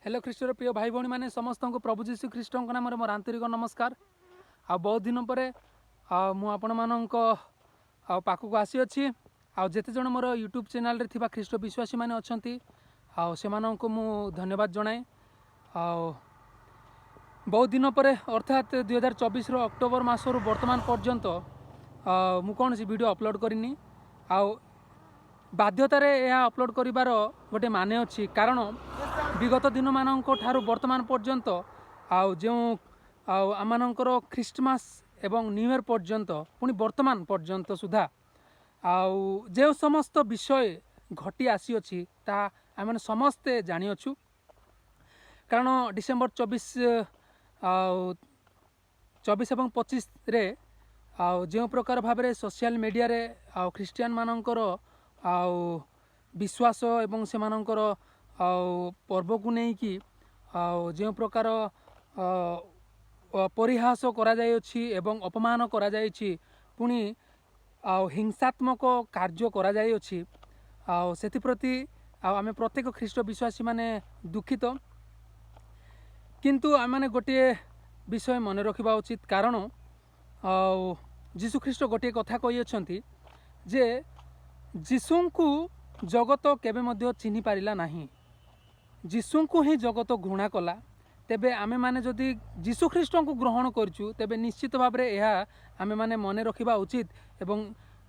Hello, ଖ୍ରୀଷ୍ଟର ପ୍ରିୟ ଭାଇ ଭଉଣୀମାନେ, ସମସ୍ତଙ୍କୁ ପ୍ରଭୁ ଯୀଶୁ ଖ୍ରୀଷ୍ଟଙ୍କ ନାମରେ ମୋର ଆନ୍ତରିକ ନମସ୍କାର। ଆଉ ବହୁତ ଦିନ ପରେ ଆଉ ମୁଁ ଆପଣମାନଙ୍କ ଆଉ ପାଖକୁ ଆସିଅଛି। ଆଉ ଯେତେ ଜଣ ମୋର ୟୁଟ୍ୟୁବ୍ ଚ୍ୟାନେଲ୍ରେ ଥିବା ଖ୍ରୀଷ୍ଟ ବିଶ୍ୱାସୀମାନେ ଅଛନ୍ତି, ଆଉ ସେମାନଙ୍କୁ ମୁଁ ଧନ୍ୟବାଦ ଜଣାଏ। ଆଉ ବହୁତ ଦିନ ପରେ, ଅର୍ଥାତ୍ 2024ର ଅକ୍ଟୋବର ମାସରୁ ବର୍ତ୍ତମାନ ପର୍ଯ୍ୟନ୍ତ ମୁଁ କୌଣସି ଭିଡ଼ିଓ ଅପଲୋଡ଼ କରିନି। ଆଉ ବାଧ୍ୟତାରେ ଏହା ଅପଲୋଡ଼ କରିବାର ଗୋଟେ ମାନେ ଅଛି, କାରଣ ବିଗତ ଦିନମାନଙ୍କ ଠାରୁ ବର୍ତ୍ତମାନ ପର୍ଯ୍ୟନ୍ତ ଆଉ ଯେଉଁ ଆଉ ଆମମାନଙ୍କର ଖ୍ରୀଷ୍ଟମାସ ଏବଂ ନ୍ୟୁ ଇୟର୍ ପର୍ଯ୍ୟନ୍ତ, ପୁଣି ବର୍ତ୍ତମାନ ପର୍ଯ୍ୟନ୍ତ ସୁଦ୍ଧା ଆଉ ଯେଉଁ ସମସ୍ତ ବିଷୟ ଘଟି ଆସିଅଛି, ତାହା ଆମେମାନେ ସମସ୍ତେ ଜାଣିଅଛୁ। କାରଣ ଡିସେମ୍ବର 24 ଆଉ 24 ଏବଂ 25ରେ ଆଉ ଯେଉଁ ପ୍ରକାର ଭାବରେ ସୋସିଆଲ ମିଡ଼ିଆରେ ଆଉ ଖ୍ରୀଷ୍ଟିଆନମାନଙ୍କର ଆଉ ବିଶ୍ୱାସ ଏବଂ ସେମାନଙ୍କର ଆଉ ପର୍ବକୁ ନେଇକି ଆଉ ଯେଉଁ ପ୍ରକାର ପରିହାସ କରାଯାଇଅଛି ଏବଂ ଅପମାନ କରାଯାଇଛି, ପୁଣି ଆଉ ହିଂସାତ୍ମକ କାର୍ଯ୍ୟ କରାଯାଇଅଛି, ଆଉ ସେଥିପ୍ରତି ଆଉ ଆମେ ପ୍ରତ୍ୟେକ ଖ୍ରୀଷ୍ଟ ବିଶ୍ୱାସୀମାନେ ଦୁଃଖିତ। କିନ୍ତୁ ଆମେମାନେ ଗୋଟିଏ ବିଷୟ ମନେ ରଖିବା ଉଚିତ, କାରଣ ଆଉ ଯୀଶୁଖ୍ରୀଷ୍ଟ ଗୋଟିଏ କଥା କହିଅଛନ୍ତି ଯେ ଯୀଶୁଙ୍କୁ ଜଗତ କେବେ ମଧ୍ୟ ଚିହ୍ନି ପାରିଲା ନାହିଁ, ଯୀଶୁଙ୍କୁ ହିଁ ଜଗତ ଘୃଣା କଲା। ତେବେ ଆମେମାନେ ଯଦି ଯୀଶୁଖ୍ରୀଷ୍ଟଙ୍କୁ ଗ୍ରହଣ କରିଛୁ, ତେବେ ନିଶ୍ଚିତ ଭାବରେ ଏହା ଆମେମାନେ ମନେ ରଖିବା ଉଚିତ ଏବଂ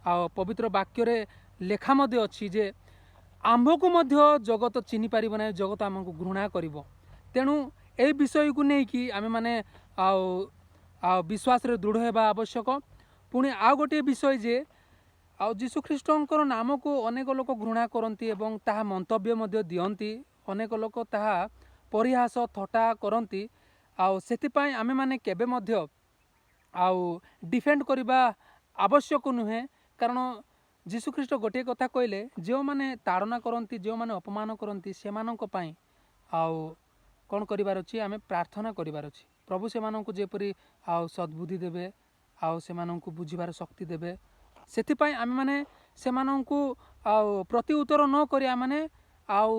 ଆଉ ପବିତ୍ର ବାକ୍ୟରେ ଲେଖା ମଧ୍ୟ ଅଛି ଯେ ଆମ୍ଭକୁ ମଧ୍ୟ ଜଗତ ଚିହ୍ନି ପାରିବ ନାହିଁ, ଜଗତ ଆମକୁ ଘୃଣା କରିବ। ତେଣୁ ଏହି ବିଷୟକୁ ନେଇକି ଆମେମାନେ ଆଉ ଆଉ ବିଶ୍ୱାସରେ ଦୃଢ଼ ହେବା ଆବଶ୍ୟକ। ପୁଣି ଆଉ ଗୋଟିଏ ବିଷୟ ଯେ ଆଉ ଯୀଶୁଖ୍ରୀଷ୍ଟଙ୍କର ନାମକୁ ଅନେକ ଲୋକ ଘୃଣା କରନ୍ତି ଏବଂ ତାହା ମନ୍ତବ୍ୟ ମଧ୍ୟ ଦିଅନ୍ତି। ଅନେକ ଲୋକ ତାହା ପରିହାସ ଥଟ୍ଟା କରନ୍ତି। ଆଉ ସେଥିପାଇଁ ଆମେମାନେ କେବେ ମଧ୍ୟ ଆଉ ଡିଫେଣ୍ଡ କରିବା ଆବଶ୍ୟକ ନୁହେଁ, କାରଣ ଯୀଶୁଖ୍ରୀଷ୍ଟ ଗୋଟିଏ କଥା କହିଲେ, ଯେଉଁମାନେ ତାଡ଼ନା କରନ୍ତି, ଯେଉଁମାନେ ଅପମାନ କରନ୍ତି, ସେମାନଙ୍କ ପାଇଁ ଆଉ କ'ଣ କରିବାର ଅଛି? ଆମେ ପ୍ରାର୍ଥନା କରିବାର ଅଛି। ପ୍ରଭୁ ସେମାନଙ୍କୁ ଯେପରି ଆଉ ସଦ୍ବୁଦ୍ଧି ଦେବେ ଆଉ ସେମାନଙ୍କୁ ବୁଝିବାର ଶକ୍ତି ଦେବେ। ସେଥିପାଇଁ ଆମେମାନେ ସେମାନଙ୍କୁ ଆଉ ପ୍ରତି ଉତ୍ତର ନ କରି ଆମେମାନେ ଆଉ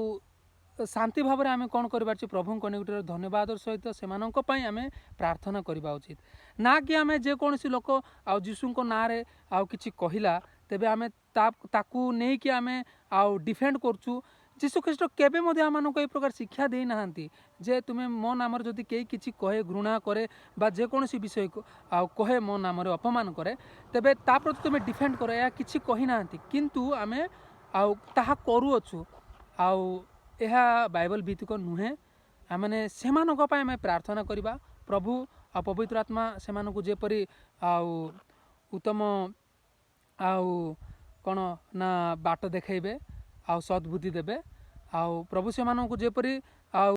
ଶାନ୍ତି ଭାବରେ ଆମେ କ'ଣ କରିବାର ଅଛି? ପ୍ରଭୁଙ୍କ ନିକଟରେ ଧନ୍ୟବାଦର ସହିତ ସେମାନଙ୍କ ପାଇଁ ଆମେ ପ୍ରାର୍ଥନା କରିବା ଉଚିତ, ନା କି ଆମେ ଯେକୌଣସି ଲୋକ ଆଉ ଯୀଶୁଙ୍କ ନାଁରେ ଆଉ କିଛି କହିଲା, ତେବେ ଆମେ ତାକୁ ନେଇକି ଆମେ ଆଉ ଡିଫେଣ୍ଡ କରୁଛୁ। ଯୀଶୁଖ୍ରୀଷ୍ଟ କେବେ ମଧ୍ୟ ଆମମାନଙ୍କୁ ଏହି ପ୍ରକାର ଶିକ୍ଷା ଦେଇନାହାନ୍ତି ଯେ ତୁମେ ମୋ ନାମରେ ଯଦି କେହି କିଛି କହେ, ଘୃଣା କରେ ବା ଯେକୌଣସି ବିଷୟକୁ ଆଉ କହେ, ମୋ ନାମରେ ଅପମାନ କରେ, ତେବେ ତା ପ୍ରତି ତୁମେ ଡିଫେଣ୍ଡ କର। ଏହା କିଛି କହିନାହାନ୍ତି, କିନ୍ତୁ ଆମେ ଆଉ ତାହା କରୁଅଛୁ। ଆଉ ଏହା ବାଇବଲ ଭିତ୍ତିକ ନୁହେଁ। ଆମେମାନେ ସେମାନଙ୍କ ପାଇଁ ଆମେ ପ୍ରାର୍ଥନା କରିବା, ପ୍ରଭୁ ଆଉ ପବିତ୍ର ଆତ୍ମା ସେମାନଙ୍କୁ ଯେପରି ଆଉ ଉତ୍ତମ ଆଉ କ'ଣ ନା ବାଟ ଦେଖାଇବେ ଆଉ ସଦ୍ବୁଦ୍ଧି ଦେବେ ଆଉ ପ୍ରଭୁ ସେମାନଙ୍କୁ ଯେପରି ଆଉ